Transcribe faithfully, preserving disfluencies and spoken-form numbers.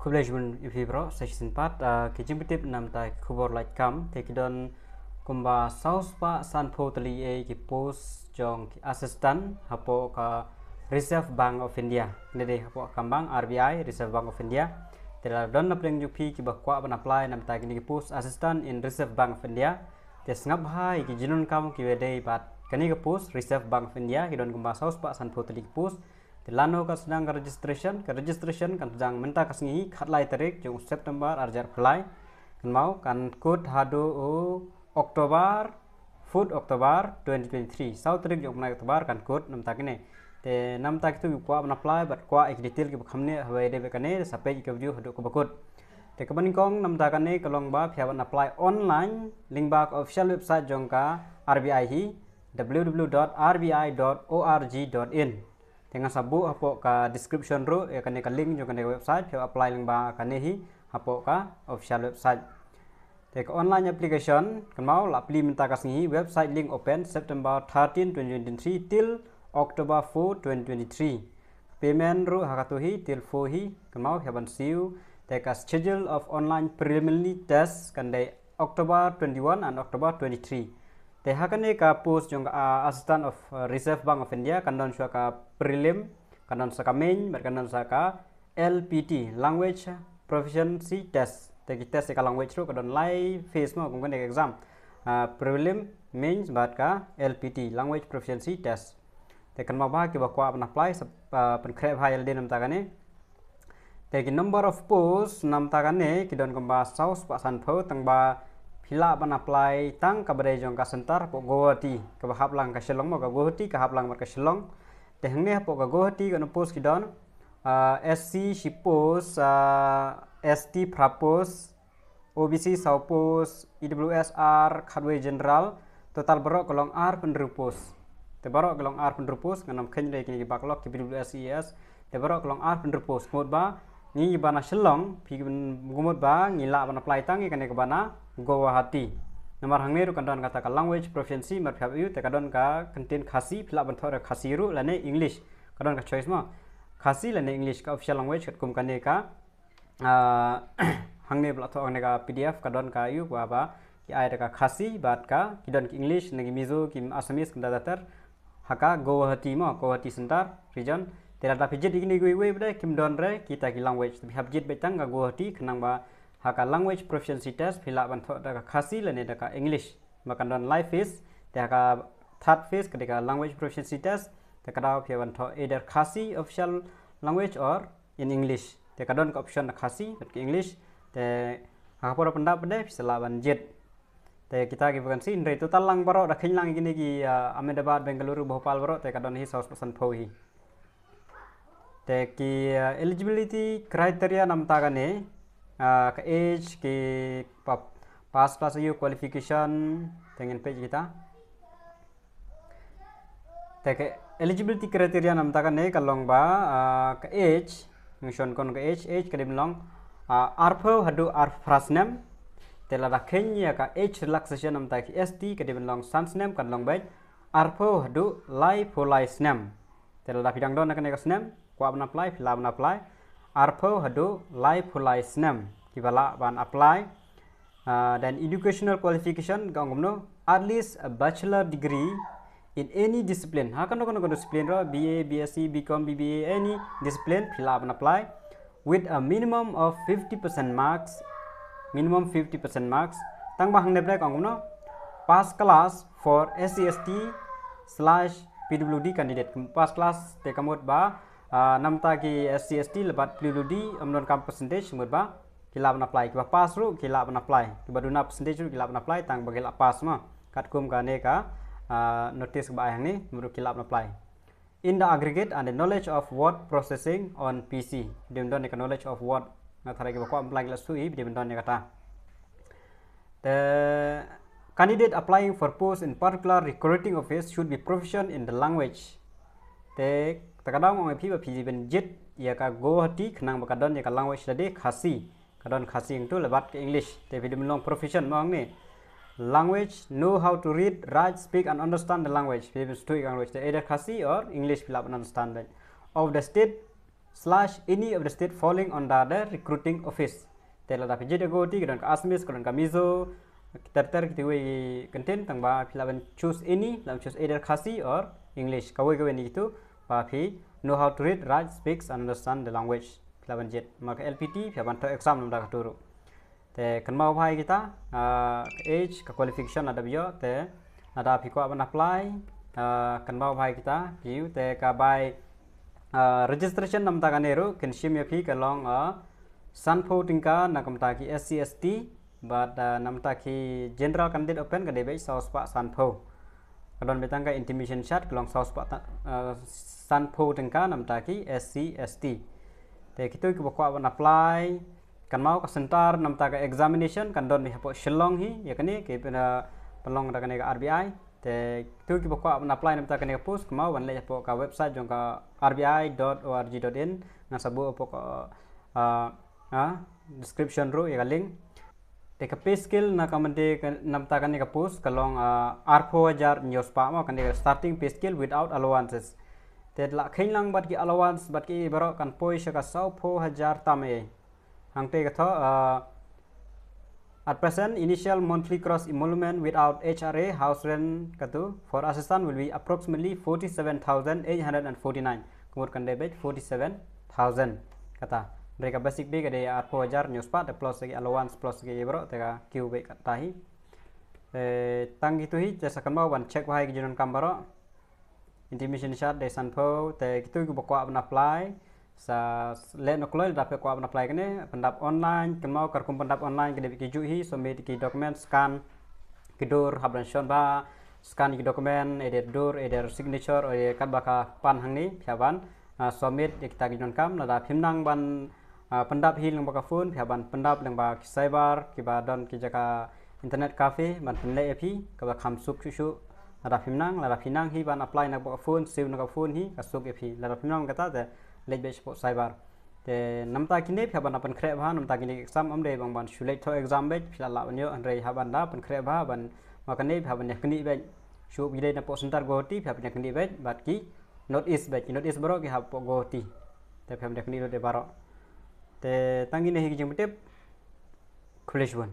Khublei shibun ïa phi baroh sa shisien pat, ah, ki jingpyntip namar ki khubor lait kam, te ki don kumba saw spah sanphew tylli ki post jong ki assistant hapoh ka Reserve Bank of India. Kane dei hapoh ka bank R B I, Reserve Bank of India. Te lada don na pdeng jong phi kiba kwah ban apply namar kine ki post assistant in Reserve Bank of India. Te sngap bha ïa ki jingdonkam kiba dei bad kane ka post Reserve Bank of India, ki don kumba saw spah sanphew tylli ki post. Te lano ka sdang ka registration, ka registration kan sdang mynta ka sngi khatlai tarik jong September arhajar arphew lai. Kynmaw kan kut haduh u October, fourth October twenty twenty-three. Saw tarik jong u bnai October kan kut namar kine. Te namar kitu ki kwah ban apply bad kwah ïa ki detail kiba kham ne hawei dei ba kane sa peit ïa ka video haduh kaba kut. Te kaba nyngkong namar kane ka long ba phi hap ban apply online lyngba ka official website jong ka R B I hi, w w w dot r b i dot o r g dot in. Te ngan sa buh hapoh ka description ruh ïa kane ka link jong kane ka website, phi hap apply lyngba kane hi hapoh ka official website. Te ka online application, kynmaw la plie mynta ka sngi hi, website link open September thirteen, twenty twenty-three till October four, twenty twenty-three. Payment ruh ha katu hi, till four hi, kynmaw phi hap ban siew. Te ka schedule of online preliminary test kan dei October twenty-one and October twenty-three. Te ha kane ka post jong ka, ah, Assistant of, ah, Reserve Bank of India kan don shuwa ka prelim, kan don sa ka main, bad kan don sa ka L P T, Language Proficiency Test. Te ki test ïa ka language ruh ka don lai phase mo, kum kane ka exam. Ah, prelim, mains, bad ka L P T, Language Proficiency Test. Te kynmaw ba kiba kwah ban apply sa, ah, pynkhreh bha ïa lade namar kane. Te ki number of post namar kane ki don kumba saw spah sanphew, tang ba phi lah ban apply tang kaba dei jong ka center hapoh Guwahati, kaba hap lang ka Shillong mo, ka Guwahati ka hap lang bad ka Shillong. Te hangne hapoh ka Guwahati kano post ki don, ah, S C shi post, ah, S T phra post, O B C saw post, E W S ar khatwei general, total baroh ka long arphew hynriew post. Te baroh ka long arphew hynriew post, ngan ym kheiñ re kine ki backlog ki P W S, E S. Te baroh ka long arphew hynriew post. Ka mut ba ngi kiba na Shillong, phi, ka mut ba ngi lah ban apply tang ïa kane kaba na Guwahati. Namar hangne ruh kan don kata ka language proficiency, mar phi hap ïoh, te ka don ka kyntien Khasi, phi lah ban thoh da Khasi ruh lane English. Ka don ka choice mo. Khasi lane English ka official language katkum kane ka Ah, hangne ba la thoh hangne ka P D F ka don ka ïa u ba, ba ki ai da ka Khasi bad ka, ki don ki English ne ki Mizo, ki Assamese, ki da ter ha ka Guwahati mo, Guwahati Center Region. Te lada phi jied ïa kine kiwei kiwei pat kim don re kita ki language. Te phi hap jied beit tang ka Guwahati khnang ba ha ka language proficiency test phi lah ban thoh da ka Khasi lane da ka English. Ba kan don lai phase, te ha ka third phase ka dei ka language proficiency test, te ka daw phi ban thoh either Khasi official language or in English. Te ka don ka option da Khasi bad ka English. Te ha ka por ba pyndap pat de phi sa lah ban jied. Te kita ki vacancy hynrei total lang baroh da kheiñ lang kine ki, ah, Ahmedabad, Bengaluru, Bhopal baroh te ka don hi saw spah sanphew hi. Te ki, ah, eligibility criteria namar kane, ah, ka age, ki pa-, pass class ïa u, qualification, te ngin peit kita. Te ka eligibility criteria namar kane ka long ba, ah, ka age, ngi shon kon ka age, age ka dei ban long, ah, arphew haduh arphew phra snem. Te lada kheiñ ïa ka age relaxation namar ki S T ka dei ban long san snem, kan long beit arphew haduh laiphew lai snem. Te lada phi dang don na kane ka snem, kwah ban apply, phi lah ban apply. Arphew haduh laiphew lai snem kiba lah ban apply. Ah, then educational qualification ka ong kumno, at least a bachelor degree in any discipline. Ha kano kano kano discipline ruh, B A, B S C, B Com, B B A, any discipline phi lah ban apply with a minimum of fifty percent marks, minimum fifty percent marks. Tang ba hangne bad ka ong kumno, pass class for S C S T slash P W D candidate. Pass class te ka mut ba, ah, namar ki S C S T lane bad P W D ym don kam percentage, mut ba ki lah ban apply, kiba pass ruh ki lah ban apply, kiba duna percentage ruh ki lah ban apply, tang ba ki lah pass mo. Katkum kane ka, ah, notice ba ai hangne, mut ruh ki lah ban apply. In the aggregate and the knowledge of word processing on P C. Dei ban don ka knowledge of word, nga tharai kiba kwah apply ki la shu hi, dei ban don kata. The candidate applying for post in particular recruiting office should be proficient in the language. Te, te ka dang ong ïa phi ba phi ban jied ïa ka Guwahati khnang ba ka don ïa ka language lade Khasi. Ka don Khasi hangtu lane bad ka English. Te phi dei ban long proficient mo hangne. Language, know how to read, write, speak and understand the language. Phi dei ban sngewthuh ïa ka language. Te either Khasi or English phi lah ban understand beit. Of the state slash any of the state falling under the recruiting office. Te lada phi jied ïa ka Guwahati, ka don ka Assamese, ka don ka Mizo, ter ter kito kiwei ki kyntien, tang ba phi lah ban choose any, lah ban choose either Khasi or English. Kawei kawei na kito, ba phi know how to read, write, speaks and understand the language. Phi lah ban jied. Ma ka L P T phi lah ban thoh exam namar kata ruh. Te kynmaw bha ïa kita, ah, ka age, ka qualification lada phi ïoh, te lada phi kwah ban apply, ah, kynmaw bha ïa kita, phi ïoh, te ka bai, ah, registration namar kane ruh, kin shim ïa phi ka long, ah, sanphew tyngka na ka bynta ki S C S T, bad, ah, namar ki general candidate open ka dei beit saw spah sanphew. Ka don beit tang ka intimation charge ka long saw spah ta-, ah, sanphew tyngka namar ki S C S T. Te kito kiba kwah ban apply, kynmaw ka center namar ka examination kan don beit hapoh Shillong hi, ïa kane ki pynlong da kane ka R B I. Te kito kiba kwah ban apply namar kane ka post, kynmaw ban leit hapoh ka website jong ka R B I dot org dot in, ngan sa buh hapoh ka, ah, ah, description ruh ïa ka link. Te ka pay scale na ka mynta ka, namar kane ka post ka long, ah, arphew hajar hynñiew spah mo, kane ka starting pay scale without allowances. Te la kheiñ lang bad ki allowance bad ki baroh kan poi sha ka sawphew hajar tam eh. Hangte ka thoh, ah, at present initial monthly gross emolument without H R A house rent katu for assistant will be approximately forty-seven thousand eight hundred and forty-nine. Ka mut kan dei beit forty-seven thousand kata. Hynrei ka basic pay ka dei arphew hajar hynñiew spah, te plus ki allowance plus ki baroh, te ka kiew beit kata hi. Eh, tang kito hi, te sa kynmaw ban check bha ïa ki jingdonkam baroh. Intimation charge dei sanphew, te kito kiba kwah ban apply, sa leh noh kloi lada phi kwah ban apply kane, pyndap online, kynmaw ka rukom pyndap online ka dei beit ki juh hi, submit ki document, scan ki dur, hap ban shon bha, scan ki document, either dur, either signature, either katba ka pan hangne, phi hap ban, ah, submit ïa kita ki jingdonkam, lada phim nang ban, ah, pyndap hi lyngba ka phone, phi hap ban pyndap lyngba ki cyber, kiba don ki jaka internet cafe, ban pynleh ïa phi, kaba kham suk shuh shuh, lada phim nang, lada phi nang hi ban apply na ka phone, siew na ka phone hi, ka suk ïa phi, lada phim nang kata te leit beit shapoh cyber. Te namar kine phi hap ban pynkhreh bha, namar kine exam ym dei ban ban shu leit thoh exam beit, phi lah lah ban ïoh, hynrei hap ban da pynkhreh bha, ban ma kane phi hap ban ïa knieh beit. Shu ïa dei napoh center Guwahati, phi hap ban ïa knieh beit, bad ki North East beit, ki North East baroh ki hapoh Guwahati. Te phi hap ban ïa knieh lut ïa baroh. Te tang kine hi ki jingpyntip. Khublei shibun.